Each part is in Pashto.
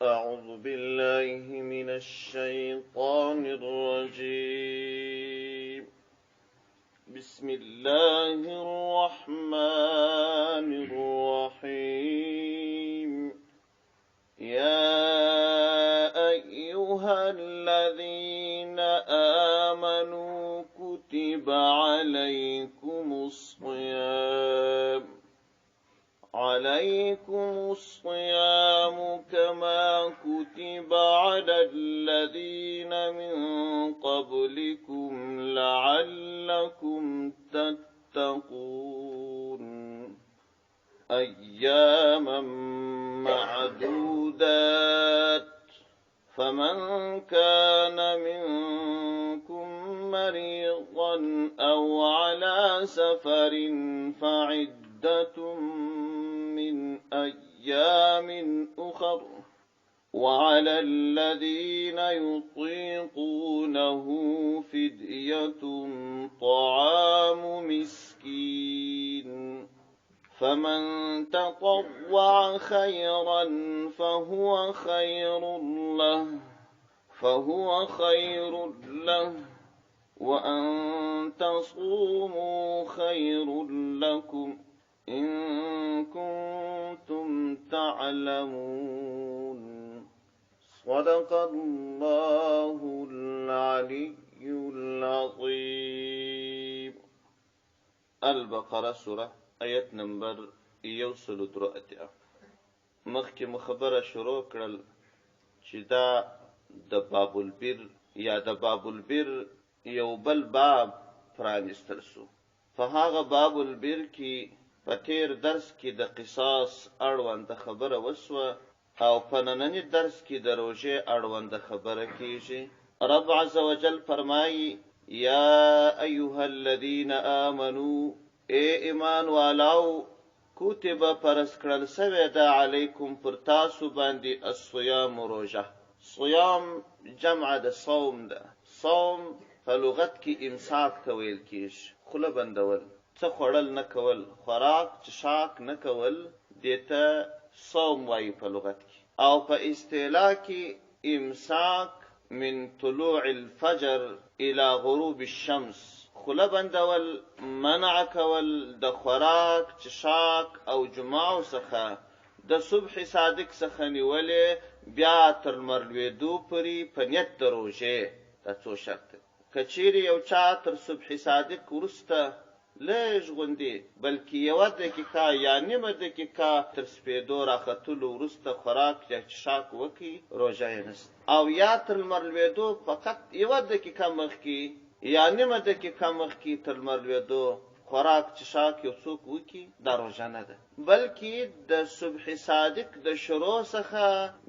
أعوذ بالله من الشيطان الرجيم. بسم الله الرحمن الرحيم. يا أيها الذين آمنوا كتب عليكم الصيام كما كتب على الذين من قبلكم لعلكم تتقون. أياما معدودات، فمن كان منكم مريضا أو على سفر فعدة من أيام أخر، وعلى الذين يطيقونه فدية طعام مسكين، فمن تطوع خيرا فهو خير له، وأن تصوموا خير لكم إن كنتم تعلمون. صدق الله العلي العظيم. البقرة سورة آیت نمبر 183. مخکې مو خبره شروع کړل چې دا د باب البر یا د باب البر یو بل باب پرانیستل سو. په هغه باب البر کې په تیر درس کې د قصاص اړوند خبره وسوه او په ننني درس کې د روژې اړوند خبره کیږي. رب عز وجل فرمایي: یا ایها الذین آمنو، ای ایمان والاو، کتب فرض کړل سوی ده علیکم پر تاسو باندې الصیام روژه. صیام جمع د صوم ده. صوم په لغت کې امساک ته ویل کیږي، خوله بندول، څه خوړل نه کول، خوراک څښاک نه کول، دې ته صوم وایي په لغت کې. او په اصطلاح کې امساک من طلوع الفجر الى غروب الشمس، خوله بندول، منع کول د خوراک څښاک او جماع څخه د صبح صادق څخه نیولې بیا تر لمر لوېدو پورې په نیت د روژې. دا څو شرط دی. که چیرې یو چا تر صبح صادق وروسته لږ غوندې، بلکې یوه دقیقه یا نیمه دقیقه تر سپېدو راختلو وروسته خوراک یا څښاک وکړي، روژه یې نشته. او یا تر لمر لوېدو فقط یوه دقیقه مخکې یا نیمه دقیقه مخکې تر لمر لوېدو خوراک څښاک یو څوک وکړي، دا روژه نه ده، بلکې د صبح صادق د شروع څخه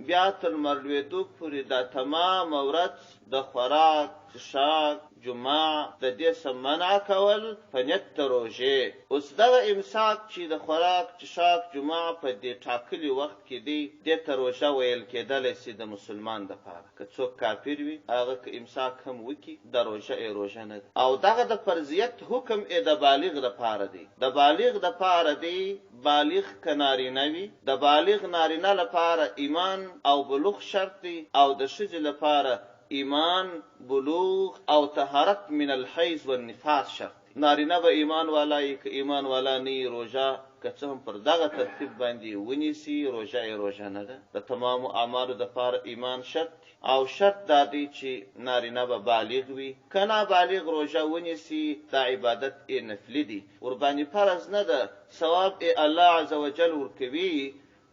بیا تر لمر لوېدو پورې دا تمامه ورځ د خوراک څښاک جماع د دې څه منع کول په نیت د روژې. اوس دغه امساک چې د خوراک څښاک جماع په دې ټاکلي وخت کې دی، دې ته روژه ویل کېدلی سي د مسلمان دپاره. که څوک کافر وي هغه که امساک هم وکړي، دا روژه یې روژه نه ده. او دغه د فرضیت حکم یې د بالغ دپاره دی، د بالغ دپاره دی. بالغ که نارینه وي، د بالغ نارینه لپاره ایمان او بلوغ شرط دی، او د ښځې لپاره ایمان، بلوغ او طهارت من الحیض والنفاس شرط دی. نارینه به ایمان والا یي، که ایمان والا نه یي روژه که څه هم پر دغه ترتیب باندې ونیسي، روژه یې روژه نه ده. د تمامو اعمالو دپاره ایمان شرط دی، او شرط دا دی چې نارینه به بالغ وي. که نابالغ روژه ونیسي، دا عبادت یې نفلي دی، ورباندې فرض نه ده، ثواب یې الله عز وجل ورکوي،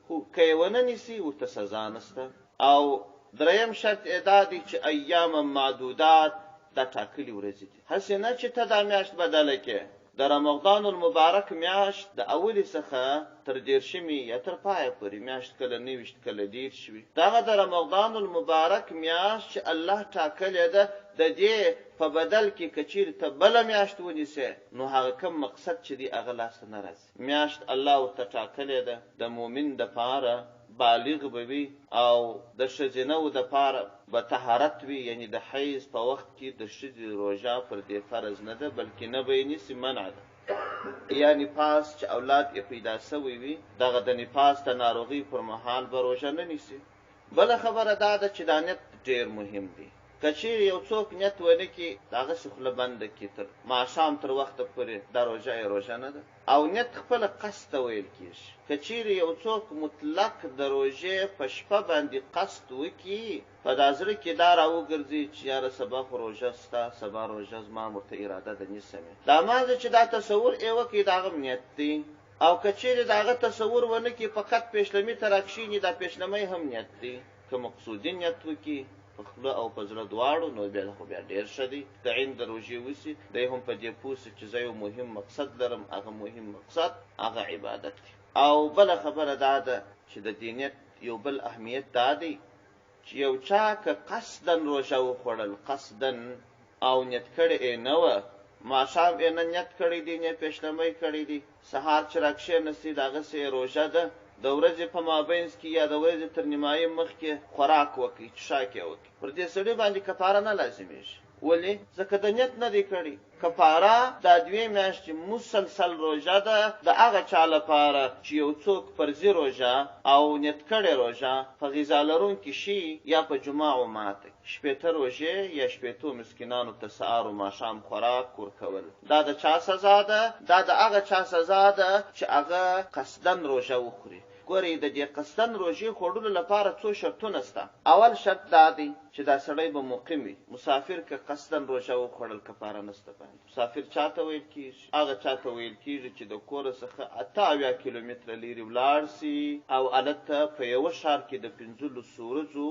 خو که یې ونه نیسي ورته سزا نشته. او دریم شرط یې دا دی چې ایاما معدودات، دا ټاکلي ورځې دي، هسې نه چې ته دا میاشت بدله کړې. د رمضان المبارک میاشت د اولې څخه تر دېرشمې یا تر پایه پورې، میاشت کله 29 کله 30 وي، دغه د رمضان المبارک میاشت چې الله ټاکلې ده، د دې په بدل کې که چیرې ته بله میاشت ونیسې، نو هغه کوم مقصد چې دی هغه لاسته نه راځي. میاشت الله ورته ټاکلې ده، د مؤمن دپاره بالغ به وي او د ښځینه دپاره به طهارت وي، یعنی د حیض په وخت کې د ښځې روژه پر دې فرض نه ده، بلکې نه به یې نیسي، منع ده. یا نفاس چې اولاد یې پیدا سوی وي، دغه د نفاس د ناروغۍ پر مهال به روژه نه نیسي. بله خبره دا ده چې دا نیت ډېر مهم دی. که چېرې یو څوک نیت ونه کړي، د هغسې خوله بنده کړي تر ماښام تر وخته پورې، دا روژه یې روژه نه ده. او نیت خپله قصد ته ویل کېږي. که چېرې یو څوک مطلق د روژې په شپه باندې قصد وکړي، په دا زړه کې دا راوګرځي چې یاره سبا خو روژه شته، سبا روژه زما هم ورته اراده ده نیسم یې. دا مانځه چې دا تصور ئې وکړي، د هغه هم نیت دی. او که چېرې د هغه تصور ونه کړي، فقط پېشلمي ته راکښېني، دا پېشلمی هم نیت دی. که مقصودي نیت وکړي، په خوله او په زړه دواړو، نو بیا خو بیا ډېر ښه دی. تعین د روژې وشي، دی هم په دې پوه شي چې زه یو مهم مقصد لرم، هغه مهم مقصد هغه عبادت دی. او بله خبره دا ده چې د دې نیت یو بل اهمیت دا دی چې یو چا که قصداً روژه وخوړل، قصداً، او نیت کړې ئې نه وه، ماښام ئې نه نیت کړی دی، نه پېشلمی کړی دی، سهار چې راکښېنستی دغسې ئې روژه ده، د ورځې په مابینځ کې یا د ورځې تر نیمایي مخکې خوراک وکړي، چښاک ئې وکړي، پر دې سړي باندې کفاره نه لازمېږي. ولې؟ ځکه ده نیت نه دی کړی. کفاره دا دوې میاشتې مسلسل روژه ده د هغه چا لپاره چې یو څوک فرضي روژه او نیت کړې روژه په غذا لرونکي شي یا په جماعو ماته کړي. 60 روژې یا شپېتو مسکینانو ته سهار و ماښام خوراک ورکول دا د چا سزا ده؟ دا د هغه چا سزا ده چې هغه قصداً روژه وخوري. ګورئ د دې قصداً روژې خوړلو لپاره څو شرطونه شته. اول شرط دا دی چې دا سړی به مقیم وي، مسافر که قصداً روژه وخوړل کفاره نشته باندې. مسافر چا ته ویل کیږي؟ هغه چا ته ویل کیږي چې د کوره څخه 78 کیلومتره لیرې ولاړ شي او هلته په یوه ښار کې د پنځلسو ورځو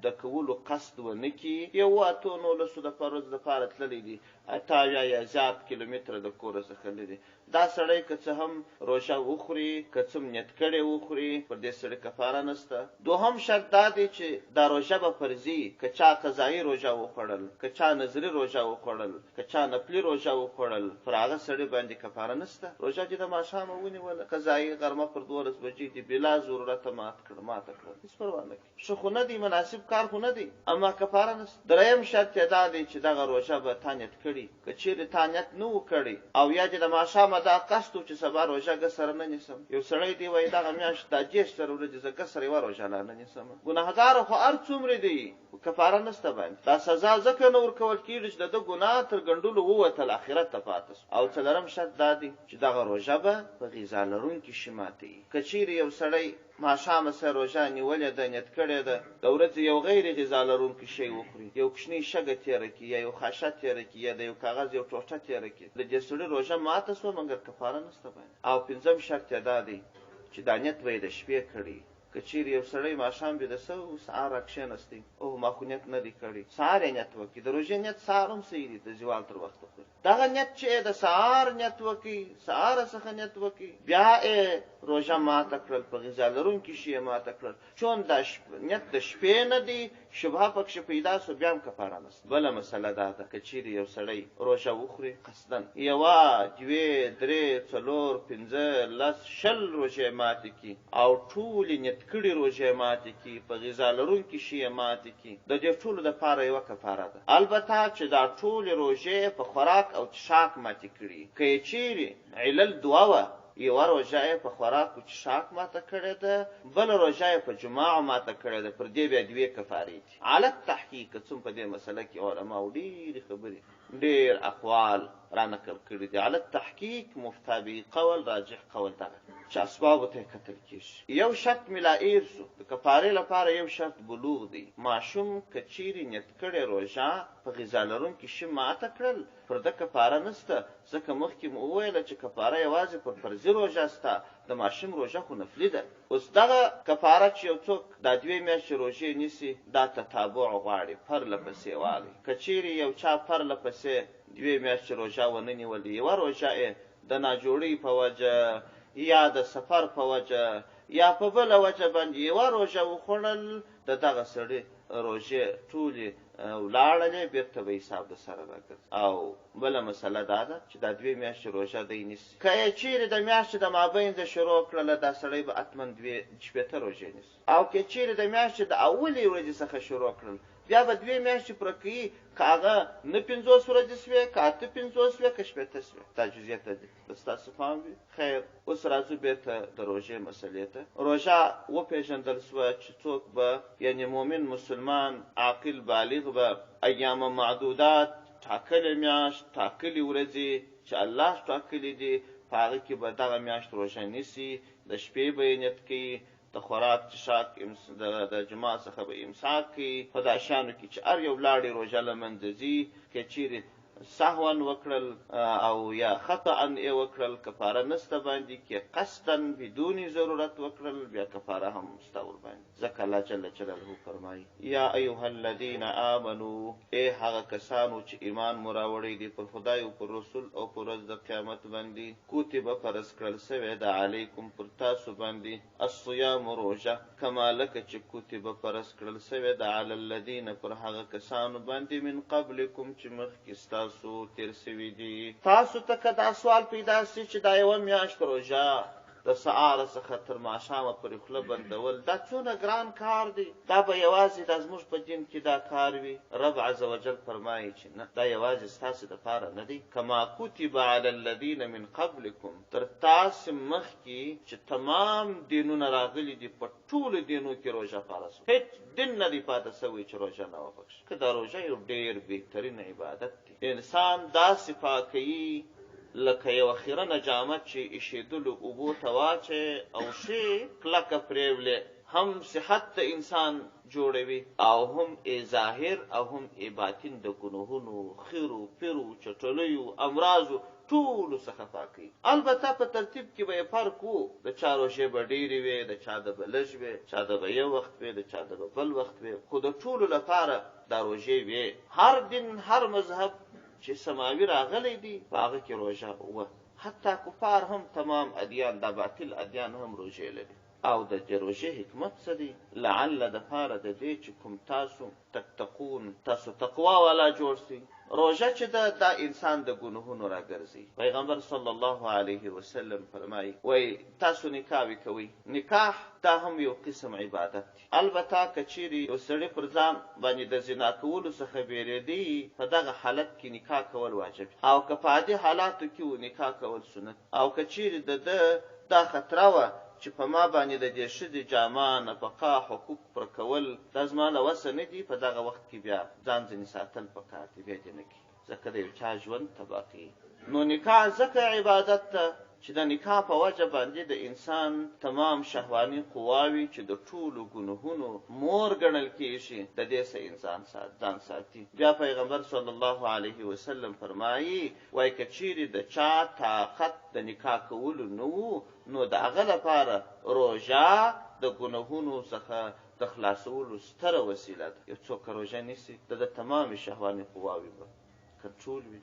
د کولو قصد ونه کړي، یوو اتو نولسو د ورځو لپاره تللی دی، 78 یا زیات کیلومتره د کوره څخه لرې دا سړی که څه هم روژه وخوري، که څه هم نیت کړې وخوري، پر دې سړي کفاره نشته. دوهم شرط دا دی چې دا روژه به فرضي وي، که چا قضايي روژه وخوړل، که چا نذري روژه وخوړل، که چا نفلي روژه وخوړل، پر هغه سړي باندې کفاره نشته. روژه دې د ماښامه ونیوله، قضايي غرمه پر 12 بجې دې بلا ضرورته مات کړ، ماته کړل، هېڅ پروا نه کوي. ښه خو نه دی، مناسب کار خو نه دی، اما کفاره نشته. دریم شرط یې دا دی چې دغه روژه به تا نیت کړي، که چیرې تا نیت نه وو کړی او یا دې د ماښامه دا قصد وو چې سبا روژه ګه سره نه نیسم، یو سړی دی وایي دغه میاشت دا 30 زره ورځې زه ګه سره یوه روژه لا نه نیسم، ګناهګار خو هر څومره دی خو کفاره نشته باندې. دا سزا ځکه نه ورکول کیږي چې د ده ګناه تر ګنډلو ووتله، اخرت ته پاته شوه. او څلورم شرط دا دی چې دغه روژه به په غذا لرونکي شي ماتوي. که چیرې یو سړی ماښامه سه روژه نیولې ده، نیت کړې ده، د ورځې یو غیر غذا لرونکی شی وخوري، یو کوچنۍ شګه تېره کړي یا یو خاشه تېره کړي یا د یو کاغذ یو ټوټه تېره کړي، د دې سړي روژه ماته شوه مګر کفاره نشته باندې. او پنځم شرط یې دا دی چې دا نیت به یې د شپې کړی. که چېرې یو سړی ماښام بیده شوی و، سهار راکښېنستی، اوه ما خو نیت نه دی کړی، سهار یې نیت وکړي، د روژې نیت سهار هم صحیح دی، د زوال تر وخته پورې. دغه نیت چې یې د سهار نیت وکړي، سهاره څخه نیت وکړي، بیا یې روژه ماته کړل، په غذا لرونکي شي یې ماته کړل، چون دا نیت د شپې نه دی، شبهه پکښې پیدا شوه، بیا هم کفاره نشته. بله مسله دا ده، که چېرې یو سړی روژه وخوري قصداً، یوه، دوې، درې، څلور، پنځه، لس، 20 روژې ماتې کړي او ټولې نیت کړې روژې ماتې کړي، په غذا لرونکي شي یې ماتې کړي، د دې ټولو لپاره یوه کفاره ده. البته چې دا ټولې روژې یې په خوراک او څښاک ماتې کړي، که یې چېرې علل دوه وه، یوه روژه یې په خوراک و څښاک ماته کړې ده، بله روژه یې په جماع ماته کړې ده، پر دې بیا دوې کفارې دي. علی التحقیق که څه هم په دې مسله کې علماوو ډېرې خبرې، ډېر اقوال را نقل کړي دي، علی التحقیق مفتي به قول راجح قول دغه دی چې اسبابو ته یې کتل کېږي. یو شرط مې لا هېر شو، د کفارې لپاره یو شرط بلوغ دی، ماشوم که چېرې نیت کړې روژه په غذا لرونکي شي ماته کړل، پر ده کفاره نشته، ځکه مخکې مو وویل چې کفاره یوازې پر فرضي روژه شته، د ماشوم روژه خو نفلي ده. اوس دغه کفاره چې یو څوک دا دوې میاشتې روژې نیسي، دا تتابع غواړي، پرله پسې والی. که چېرې یو چا پرله پسې دوې میاشتې روژه ونه نیولې، یوه روژه ئې د ناجوړۍ په وجه یا د سفر په وجه یا په بله وجه باندې یوه روژه وخوړل، د دغه سړي روژې ټولې ولاړلې، بیرته به حساب د سره راګرځي. او بله مسله دا ده چې دا دوې میاشتې روژه دی نیسي، که یې چیرې د میاشتې د مابینځه شروع کړله، دا سړی به حتما دوې 60 روژې نیسي، او که چیرې د میاشتې د اولې ورځې څخه شروع کړل، بیا به دوې میاشتې پوره کوي، که هغه نه 50 ورځې شوې، که 58 شوې، که 60 شوې. دا جزئیه ته دې ستاسو پام وي. خیر، اوس راځو بیرته د روژې مسلې ته. روژه وپېژندل شوه چې څوک به، یعنې مؤمن مسلمان عاقل بالغ به ایام معدودات، ټاکلې میاشت، ټاکلې ورځې چې الله ټاکلې دي، په هغه کې به دغه میاشت روژه نیسي، د شپې به یې نیت کوي، د خوراک څښاک د جماع څخه به امساک کوي. په دا شیانو کې چې هر یو لاړې روژه له منځه ځي، که چیرې سهوا وکړل او یا خطأ یې وکړل، کفاره نسته باندې، که قصدا بدون ضرورت وکړل، بیا کفاره هم سته ورباندې. ځکه الله جل جلاله فرمایي: یا ایها الذین آمنو، ای هغه کسانو چې ایمان مو راوړی دی پر خدای او پر رسول او پر ورځ د قیامت باندې، کتب فرض کړل سوی ده علیکم پر تاسو باندې الصیام روژه، کما لکه چې کتب فرض کړل سوې ده علی الذین پر هغه کسانو باندې من قبلکم چې مخکې ستاسو تېر سوي دي. تاسو ته که دا سوال پیدا سي چې دا یوه میاشت روژه د سهاره څخه تر ماښامه پورې خوله بندول دا څونه ګران کار دی، دا به یوازې دا زموږ په دین کې دا کار وي؟ رب عزوجل فرمایي چې نه، دا یوازې ستاسې دپاره نه دی، کما کتب علی الذین من قبلکم، تر تاسې مخکې چې تمام دینونه راغلي دي په ټولو دینو کې روژه فرض وه، هیڅ دین نه دی پاته شوی چې روژه نه وه پکښې. که دا روژه یو ډېر بهترین عبادت دی، انسان داسې پاکوي لکه یوه خیرنه جامه چې ایشېدلو اوبو ته واچوې او ښې کلکه پرېولې، هم صحت د انسان جوړوي او هم ئې ظاهر او هم ئې باطن د ګنهونو، خیرو، پیرو، چټلیو، امراضو ټولو څخه پاکوي. البته په ترتیب کې به یې فرق وو، د چا روژې به ډېرې وې، د چا د به لږ وې، چا د به یو وخت وې، د چا د به بل وخت وې، خو د ټولو لپاره دا روژې وې. هر دین، هر مذهب چې سماوي راغلی دی، په هغه کې روژه وه. حتی کفار هم، تمام ادیان، دا باطل ادیان هم روژې لري. او د دې روژې حکمت څه دی؟ لعل د پاره د دې چې کوم تاسو تتقون، تاسو تقوا والا جوړ شئ. روژه چې ده دا انسان د ګنهونو راګرځي. پیغمبر صلی الله علیه وسلم فرمایي، وایي تاسو نکاح کوئ، نکاح دا هم یو قسم عبادت دی. البته که چیرې یو سړي پر ځان باندې د زنا کولو څخه بیریدی، په دغه حالت کې نکاح کول واجب دي، او که په عادي حالاتو کې وو نکاح کول سنت. او که چیرې د ده دا خطره وه چې په ما باندې د دې ښځې جامه، نفقه، حقوق پوره کول دا زما له وسه نه دي، په دغه وخت کې بیا ځان ځنې ساتل پکار دي، بیا دې نه کوي، ځکه د یو چا ژوند تباه کوي. نو نکاح ځکه عبادت ده چې د نکاح په وجه باندې د انسان تمام شهواني قواوي چې د ټولو ګنهونو مور ګڼل کیږي، د دې څخه انسان ځان ساتي. بیا پیغمبر صلی الله علیه وسلم فرمایي، وایي که چیرې د چا طاقت د نکاح کولو نه وو، نو د هغه لپاره روژه د ګنهونو څخه د خلاصولو ستره وسیله ده. یو څوک که روژه نیسي، د ده تمامې شهواني قواوې به کنټرول وي،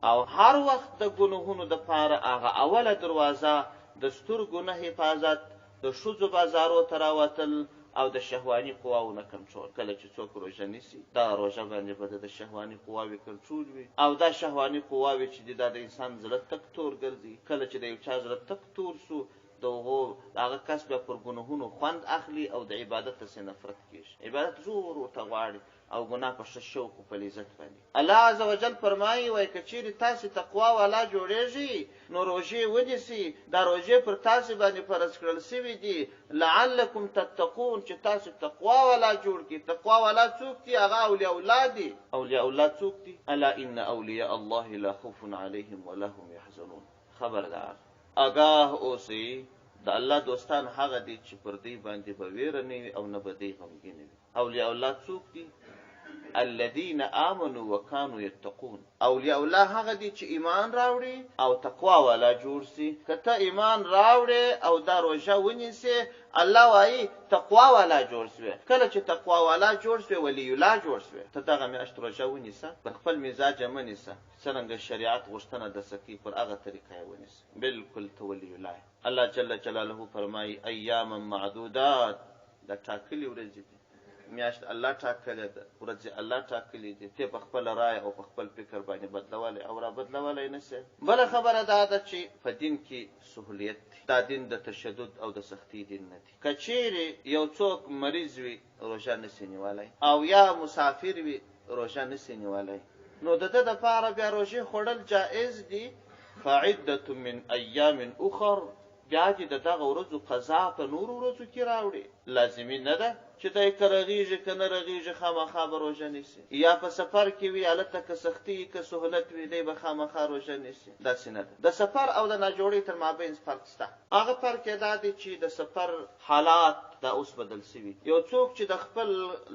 او هر وخت د ګنهونو دپاره هغه اوله دروازه د سترګو نه حفاظت، د ښځو بازارو ته راوتل او د شهواني قواو نه کنټرول. کله چې څوک روژه نیسي، دغه روژه باندې به د شهواني قواوې کنټرول وي، او دا شهواني قواوې چې دي دا د انسان زړه تک تور ګرځي. کله چې د یو چا زړه تک تور سو، د هغو د هغه کس بیا پر ګنهونو خوند اخلي او د عبادت څخه نفرت کیږي، عبادت زور ورته غواړي او ګناه په ښه شوق او په لذت باندې. الله عزوجل فرمایي، وایي که چیرې تاسې تقوا والا جوړیږئ نو روژې ونیسئ، دا روژې پر تاسې باندې فرض کړل شوي دي، لعلکم تتقون، چې تاسې تقوا والا جوړ کړئ. تقوا والا څوک دي؟ هغه اولیاء الله دي. اولیاء الله څوک دي؟ الا ان اولیاء الله لا خوف علیهم ولا هم یحزنون. خبردار، اګاه اوسئ، د الله دوستان هغه دي چې پر دوی باندې به ویره نه وي او نه به دوی غمګین وي. اولیاء الله څوک دي؟ الذين آمنوا وكانوا يتقون. اولیاء الله هغه دي چې ایمان راوړي او تقوا والا جوړ سي. که ته ایمان راوړې او دا روژه ونیسې، الله وایي تقوا والا جوړ سوې. کله چې تقوا والا جوړ سوې، ولی الله جوړ سوې. ته دغه میاشت روژه ونیسه، پر خپل مزاج یې مه نیسه، څرنګه شریعت غوښتنه د سکی پر هغه طریقه یې ونیسه، بالکل ته ولی الله یې. الله جل جلاله فرمایي ایاما معدودات، دا ټاکلي ورځې دي، میاشت الله ټاکلې ده، ورځې الله ټاکلې دي، ته په خپله رایه او په خپل فکر باندې بدلولی او را بدلولی نه شې. بله خبره دا ده چې په دین کې سهولیت دی، دا دین د تشدد او د سختۍ دین نه دی. که چېرې یو څوک مریض وي روژه نه شي نیولی او یا مسافر وي روژه نه شي نیولی نو د ده دپاره بیا روژې خوړل جائز دي، فعدة من ایام اخر، بیا دې د دغه ورځو قضا په نورو ورځو کې راوړي، لازمي نه ده چې دی که رغېږي که نه رغېږي خامخا به روژه نیسي، یا په سفر کې وي هلته که سختي وي که سهولت وي دی به خامخا روژه نیسي، داسې نه ده. د سفر او د ناجوړۍ تر مابینځ فرق شته، هغه فرق یې دا دی چې د سفر حالات دا اوس بدل شوي دي، یو څوک چې د خپل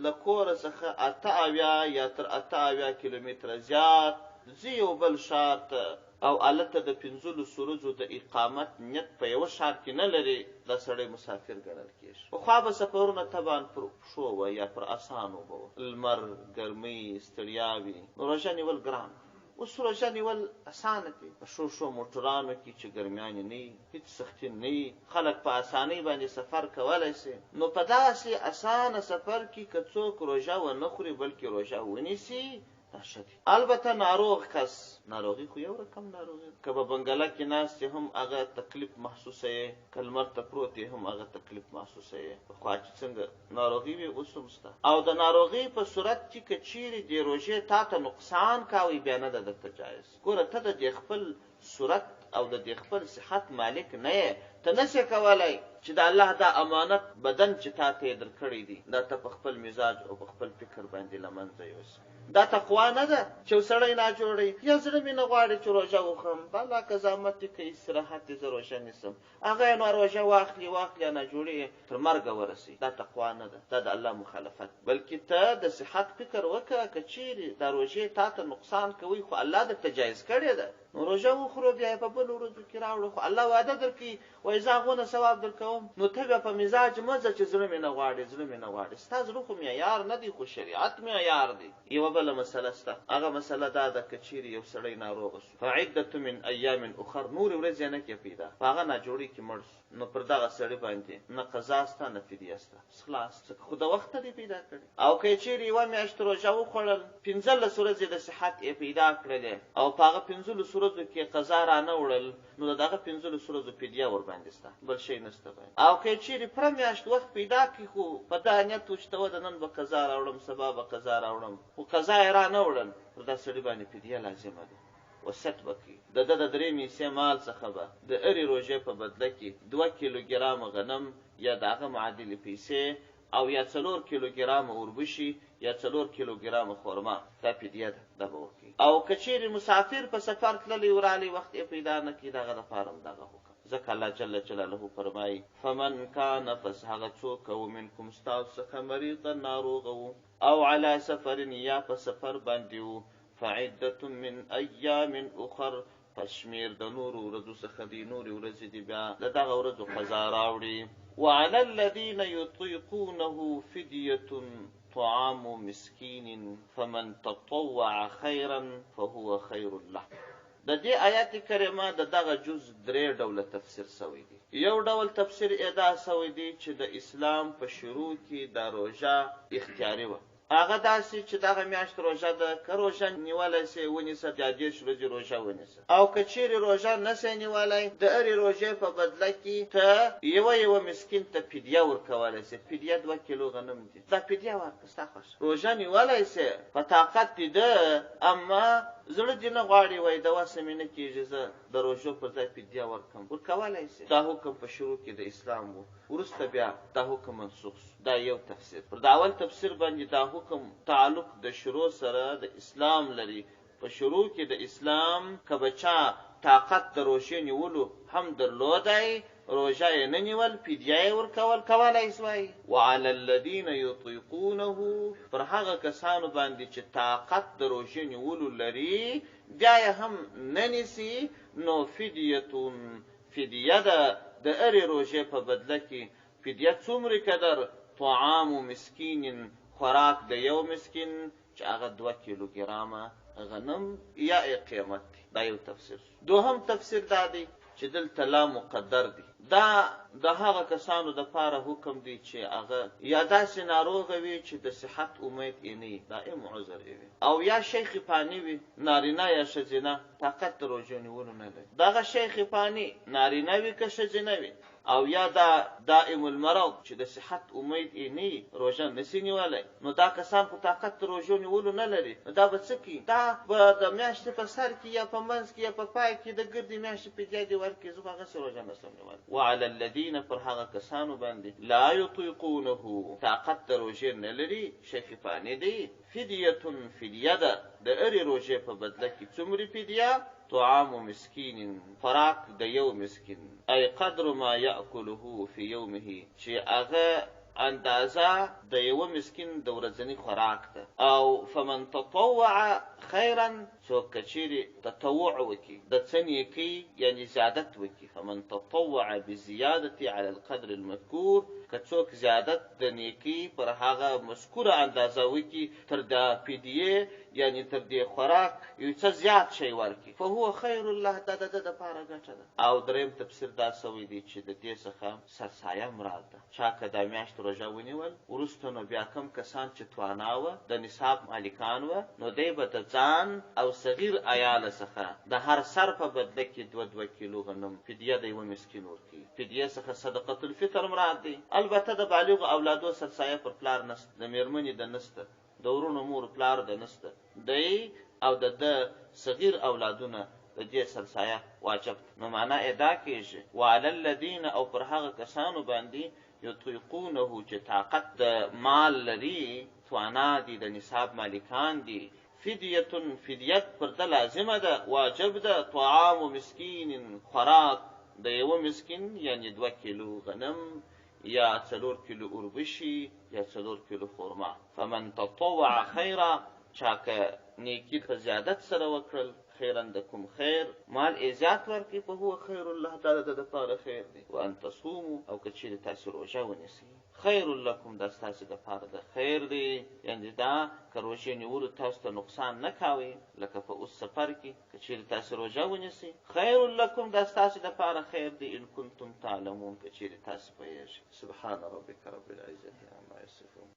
له کوره څخه 78 یا تر 78 کیلومتره زیات ځي یو بل ښار ته او هلته د پنځلسو ورځو د اقامت نیت په یوه ښار کې نه لري، دا سړی مسافر ګڼل کېږي. پخوا به سفرونه طبعاً پر پښو وه یا پر اسانو به وه، لمر، ګرمۍ، ستړیاوې، نو روژه نیول ګران وو. اوس روژه نیول اسانه دي، په ښو ښو موټرانو کې چې ګرمیانې نه وي، هېڅ سختي نه وي، خلک په اسانۍ باندې سفر کولی شي، نو په داسې اسانه سفر کې که څوک روژه ونه خوري، بلکې روژه ونیسي، دا ښه دی. البته ناروغ کس، ناروغي خو یو رقم ناروغي ده، که په بنګله کې ناست یې هم هغه تکلیف محسوسوې، که لمر ته پروت یې هم هغه تکلیف محسوسوې. پخوا چې څنګه ناروغي وي اوس هم شته. او د ناروغۍ په صورت کې که چیرې دې روژې تا ته نقصان کاوی بیا نه ده درته جایز. ګوره ته د دې خپل صورت او د دې خپل صحت مالک نه یې، ته نه شې کولای چې د الله دا امانت بدن چې تا ته یې درکړی دی، دا ته په خپل مزاج او په خپل فکر باندې له منځه یوسې. دا تقوا نه ده چې یو سړی ناجوړ وي، یا زړه مې نه غواړي چې روژه وخورم، بالا که زحمت دې کوي استراحت دې زه روژه نیسم، هغه یې نو روژه واخلي واخلي ناجوړي یې تر مرګه ورسوي، دا تقوا نه ده، دا د الله مخالفت دی، بلکې ته د صحت فکر وکړه، که چېرې دا روژې تا ته نقصان کوي خو الله درته جایز کړې ده، نو روژه وخورو بیا یې په بلو ورځو کې راوړو، خو الله وعده درکوي وایي زه هغونه ثواب درکوم، نو ته بیا په مزاج مه ځه چې زړه مې نه غواړي، زړه مې نه غواړي، ستا زړه خو معیار نه دی، خو شریعت معیار دی. یوه بله مسله شته، هغه مسله دا ده که چېرې یو سړی ناروغه شو، فعدة من ایام اخر، نورې ورځې یې نه کړې پیدا، په هغه ناجوړۍ کې مړ شو، نو پر دغه سړي باندې نه قضا شته نه فدیه شته، بس خلاص، ځکه خو د وخته دی پیدا کړی. او که یې چېرې یوه میاشت روژه وخوړل، 15 ورځې د صحت یې پیدا کړلې او په هغه 15 ورځو کې یې قضا رانه وړل، نو د دغه 15 ورځو فدیه ورباندې شته، بل شی نشته باندې. او که یې چېرې پوره میاشت وخت پیدا کړي، خو په دا نیت و چې ته وه د نن به قضا راوړم، سبا به قضا راوړم، خو قضا یې رانه وړل، پر دا سړي باندې فدیه لازمه ده. وصیت به کوي، د ده د درېیمې حصې مال څخه به د هرې روژې په بدله کې دوه کیلو ګرامه غنم یا د هغه معادلې پیسې او یا څلور کیلو ګرامه اوربشي یا څلور کیلو ګرامه خورما، دا فدیه ده، دا به ورکوي. او که چېرې مسافر په سفر تللی او رالی وخت یې پیدا نه کړي، د هغه لپاره هم دغه حکم، ځکه الله جل جلاله فرمایي، فمن کان، پس هغه څوک و، منکم ستاسو څخه مریضا ناروغه و، او علی سفر یا په سفر باندې و، فعدة من ایام اخر، پس شمېر د نورو ورځو څخه دی، نورې ورځې دې بیا د دغه ورځو قضا راوړي. وعلی الذین یطیقونه فدیة طعام مسکین فمن تطوع خیرا فهو خیر له. د دې آیت کریمه د دغه جز درې ډوله تفسیر شوی دی. یو ډول تفسیر ئې دا شوی دی چې د اسلام په شروع کې دا روژه اختیاري وه، هغه داسې چې دغه میاشت روژه ده، که روژه نیولی شې ونیسه، بیا 30 ورځې روژه ونیسه او که چیرې روژه نه شې نیولی د هرې روژې په بدله کې ته یوه یوه مسکین ته فدیه ورکولی شې، فدیه دوه کیلو غنم دي، دا فدیه ورکړه ستا خوښه، روژه نیولی شې په طاقت دې ده اما زړه دې نه غواړي وایي د وسه مې نه کیږي زه د روژو پر ځای فدیه ورکړم، ورکولی شې. دا حکم په شروع کې د اسلام وو، وروسته بیا دا حکم منسوخ شو. دا یو تفسیر. پر د اول تفسیر باندې دا حکم تعلق د شروع سره د اسلام لري، په شروع کې د اسلام که به چا طاقت د روژې نیولو هم درلودای، روژه یې نه نیول، فدیه یې ورکول کولای شوای. وعلی الذین یطیقونه، پر هغه کسانو باندې چې طاقت د روژې نیولو لري بیا یې هم نه نیسي نو فدیة، فدیه ده د هرې روژې په بدله کې فدیه څومره قدر طعام مسکین خوراک د یو مسکین چې هغه دوه کیلو ګرامه غنم یا یې قیمت دی. دا یو تفسیر شو. دوهم تفسیر دا دی چې دلته لا مقدر دی. دا د هغه کسانو د پاره حکم دی چې هغه یا داسې ناروغه وي چې د صحت امید یې نه وي، دائم عذر یې وي، او یا شیخ فاني وي، نارینه یا ښځینه، طاقت د روژو نیولو نه لري. دغه شیخ فاني نارینه وي که ښځینه وي، او یا دا دائم المرض چې د صحت امید یې نه وي، روژه نه شي نیولی، نو دا کسان خو طاقت د روژو نیولو نه لري، نو دا به څه کوي؟ دا به د میاشتې په سر کې یا په منځ کې یا په پای کې د ګردې میاشتې فدیه دې ورکړي، زه خو هغسې روژه نه شم نیولی. وعلی الذین پر هغه کسانو باندې لا یطیقونه طاقت د روژې نه لري، شیخ فاني دی، فدیة فدیه ده د هرې روژې په بدله کې څومرې فدیه؟ طعام مسکین خوراک د یو مسکین ای قدر ما یأکله فی یومه چې هغه اندازه د یوه مسکین د ورځني خوراک ده او فمن تطوع خیرا څوک که چیرې تطوع وکړي د څه نیکۍ یعنې زیادت وکړي فمن تطوع بزیادة علی القدر المذکور که څوک زیادت د نیکۍ پر هغه مذکوره اندازه وکړي تر دا فدیې یعنې تر دې خوراک یو څه زیات شی ورکړي فهو خیر له دا د ده دپاره ګټه ده. او دریم تفسیر دا شوی دی چې د دې څخه سرسایه مراد ده، چا که دا میاشت روژه ونیول وروسته نو بیا کوم کسان چې توانا وه د نصاب مالکان وه نو دی به د ځان او صغیر عیاله څخه د هر سر په بدله کې دوه دوه کیلو غنم فدیه د یوه مسکین ورکوي، فدیې څخه صدقة الفطر مراد دی، البته د بالغو اولادو سرسایه پر پلار نشته، د میرمنې د نشته، د وروڼو مور پلار د نشته دی او د ده صغیر اولادونه د دې سرسایه واجب ده نو معنا ئې دا کیږي وعلی الذین او پر هغه کسانو باندې یطیقونه چې طاقت د مال لري توانا دي د نصاب مالکان دي فدیه فدیت پر ده لازمه ده واجب ده طعام مسکین خوراک د یوه مسکین یعنی دوه کیلو غنم یا څلور کیلو اوربشي یا څلور کیلو خورما. فمن تطوع خیرا چا که نیکي په زیادت سره وکړل خیرا د کوم خیر مال ئې زیات ورکړي فهو خیر له دا د ده دپاره خیر دی وان تصومو او که چیرې تاسې روژه ونیسئ خیر لکم دا ستاسې دپاره د خیر دی یعنې دا که روژې نیولو تاسو ته نقصان نه کاوی لکه په اوس سفر کې که چیرې تاسې روژه ونیسئ خیر لکم دا ستاسې دپاره خیر دی ان کنتم تعلمون که چیرې تاسې پوهیږئ. سبحان ربک رب العزة عما یصفون.